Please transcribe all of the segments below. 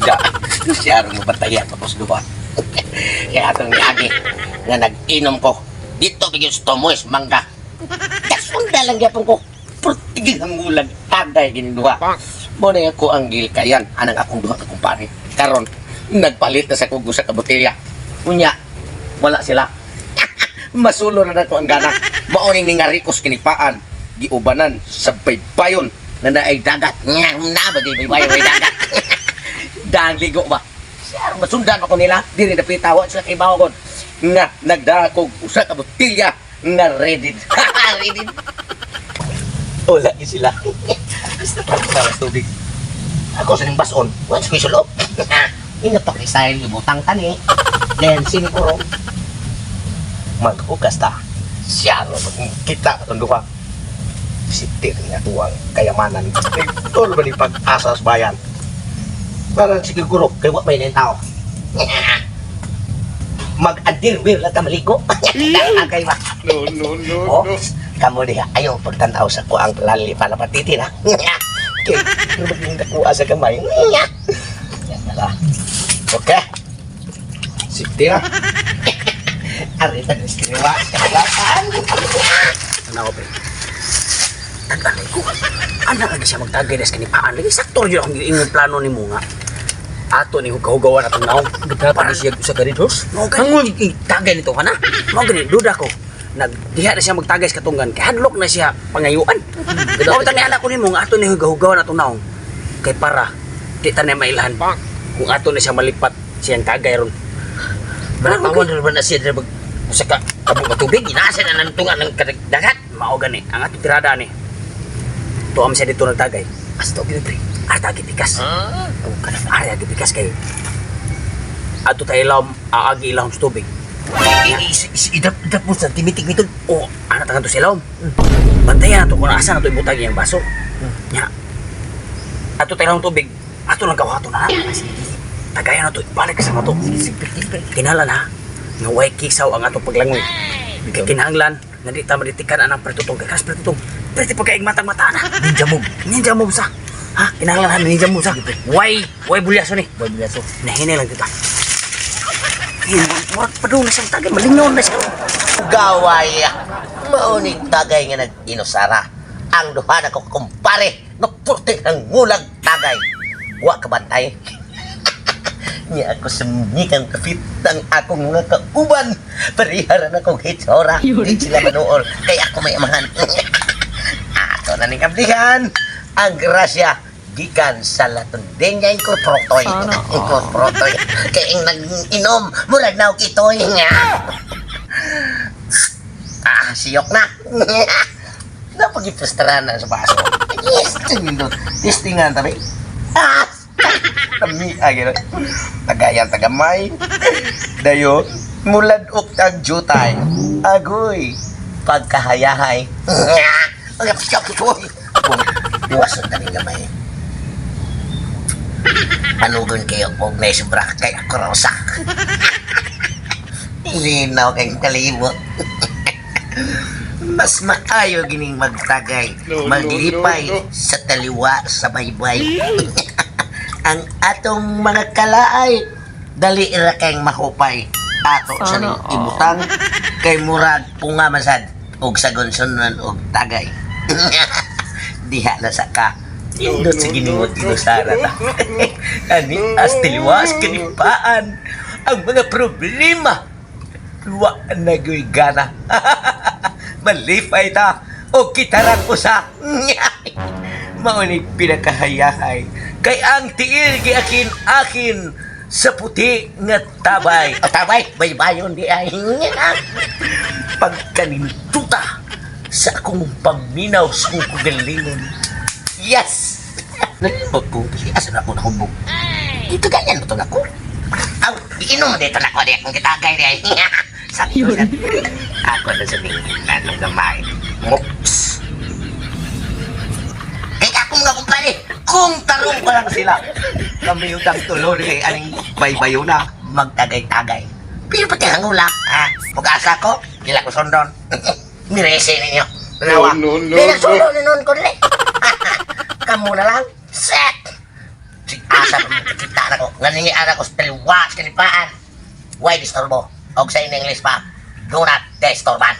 Ja, siya rin mo batayan tapos duha. Kaya atong niagi nga nag-inom ko. Dito bigyan sa Tomoes, mangga. Kasunda lang gyapon ko. Purtigil ang ulag, tagay gininduha. Mo na ako ang gilkayan, anang akong duha ka kumpare. Karon, nagpalit na sa kugo sa kabotelya. Unya, wala sila. Masulo na nako ang gana. Maoning ni nga Ricos kinipaan, giubanan sa baybayon na naay dagat. Nga na ba di baybayon may dagat. Dang ligo ba? Siya, masundan ako nila. Diri na pitawa sila kay Bawgon. Nga nagdakog usa ka botelya nga ready. Ready. Wala gyud sila. Basta pa sa tubig. Ako sa ning bason, wala sa sulok. Ingat pa kay style ibutang tani. Then sinikuro. Maghugas ta. Siya ro kita atong duha. Sitir nga tuwang kayamanan. Tol ba ni pag-asa sa bayan? Parang siguro kay wa may tao. Mag-adirwir lang ta maligo. Agay ba? No, no, no, Oh, no. kamo diha ayaw pagtanaw sa kuang lali para patiti na. Okay, maging nakuha sa gamay. Yan na lang. Okay. Sifty na. Arita na iskriwa. Kailangan. Ano ko, pre? Taganay ko. Anak lagi siya magtagay na sa kanipaan. Lagi sakto rin akong giingon plano ni mo nga. Ato ni hugaw-hugawan atong naong. Nagtatagay siya usa ka red horse. Mao gani tagay nito ka na. Mao gani duda ko. Nagdiha na siya magtagay sa katunggan kay hadlok na siya pangayuan. Mao tani anak ko nimo nga ato ni hugaw-hugawan atong naong. Kay para di ta na mailhan kung ato na siya malipat siyang tagay ron. Banatawan na ba na siya dira mag usa ka kabo nga tubig inaasa na ng tunga ng dagat. Mao gani ang atong tirada ni. Tuam siya dito nagtagay. Asto gyud, pre. Arta gipikas. Oh, kanang area gipikas kay ato tayo ilawom, aagi ilawom sa tubig. Idap mo sa timitig nito. O, ana tangan to sa ilawom. Bantayan nato kung asa nato ibutag iyang baso. Nya. Ato tayo ilawom tubig, ato lang gawa ato na. Tagayan nato, ibalik sa mato. Kinahanglan ha, nga way kisaw ang atong paglangoy. Kay kinahanglan nga di ta maditikan anang pertutong kay kas pertutong. Perti pagkaig matang mata na. Ninja move. Ninja move sa. Ha, kinahanglan ha ninja move sa. Way bulyaso ni. Boy bulyaso. Nahinay lang kita. Ay, murag padung na siyang tagay, malingaw na siya. Gaway. Maunig tagay nga nag-inusara. Ang duha na ko kumpare. Nagpurti ng ngulag tagay. Wa ka bantay. Niya ako sumikang kapit ang akong mga kauban. Pariharan akong hitsora. Di sila manuol. Kaya ako may amahan. Ato na ning kablihan. Ang grasya gikan sa Latondenya Incorporatoy. Incorporatoy. Kaya ang nag-inom, murag na og itoy. Ah, siyok na. Napag-ipustranan sa baso. Yes, tingin Testingan tabi. Ah, kami ay tagayan tagamay. Dayon, mulad ok tag jutay. Agoy, pagkahayahay. Iwasan na rin gamay. Anugon kayo og may sobra kay ako raw sa. Linaw kay kalibot. Mas maayo gining magtagay, No, no, maglipay no, no. sa taliwa sa baybay. Ang atong mga kalaay dali ra kay mahupay. Ato sa ning ibutang kay murag punga masad og sagonsonan og tagay. Diha na sa ka. Indot sa giningot inusara ta. Ani as tiliwas kanipaan ang mga problema wa nagoy gana. Malipay ta o kitarang usa. Maunig pinakahayahay. Kay ang tiil giakin akin sa puti nga tabay. O tabay, baybayon di ay. Pagkanintuta sa akong paminaw sa akong kagalingon. Yes! Nalimot ko kasi asa na ako nahubog. Dito ganyan mo to nako. Aw, iinom dito na ako di akong kitagay di ay. Sabi ko sa ako na sabihin ng gamay. Oops. Kay ako mga kumpare, kung tarong pa lang sila. Kami yung tulo kay aning baybayo na magtagay-tagay. Pero pati ang ulak, ha? Pag-asa ko, dila ko sundon. Mirese ninyo. Nawa. No, no, no, Dila sundon ni nun ko dili. Kamu na lang. Set! Asa pa mo kita na ko. Nga ningi ara ko sa taliwa, sa kalipaan. Why disturbo? Og sa in English pa, do not disturban.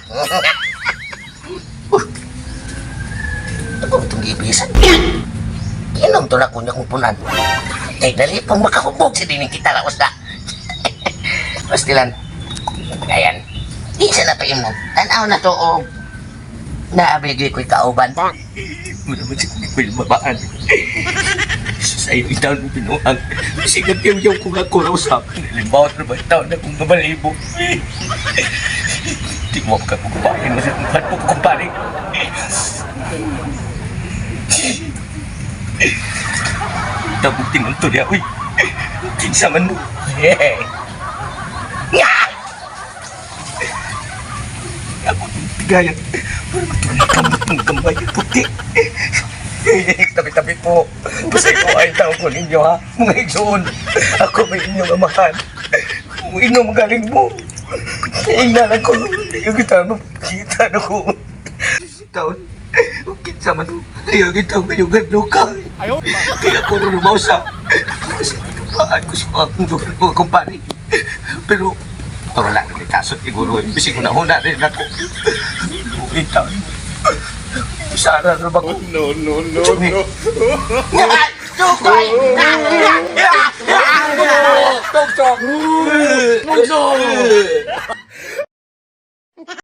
Ako itong ibisan. Inom to na kunya kong punan. Kay dali pang makahubog sa dining kita na usda. Pastilan. Ayan. Di siya na paimnan. Tanaw na to o naabigay ko'y kauban. Wala man siya kung iko'y mabaan. Sa iyo itaw ng binuang. Sigat yung yung kung ako raw sa Limbaw na ba itaw na kung mabalibo. Di mo ka kukumparin. Mas kumpan mo kukumparin. Tabog tingon to niya. Uy! Kinsa man mo. Yeah. Ako itong tigayan. Pero matulog ka mo itong kamay. Puti. Tabi-tabi po. Basta ko ay tao ko ninyo ha. Mga igsoon. Ako may inyong amahan. Kung inyong magaling mo. Ingnalan ko. Hindi ko kita mapakita na ko. Taon. Kinsa man mo. Ayaw kita ngayong gadlo ka. Kaya ko rin lumausa. Kasi pinupaan ko sa mga kumpare. Pero wala na may kaso siguro. Bisig ko na huna rin ako. Uy, taon. Sara na ba ko? No, no, no, Tsumi. no. Tukoy! Tok, tok!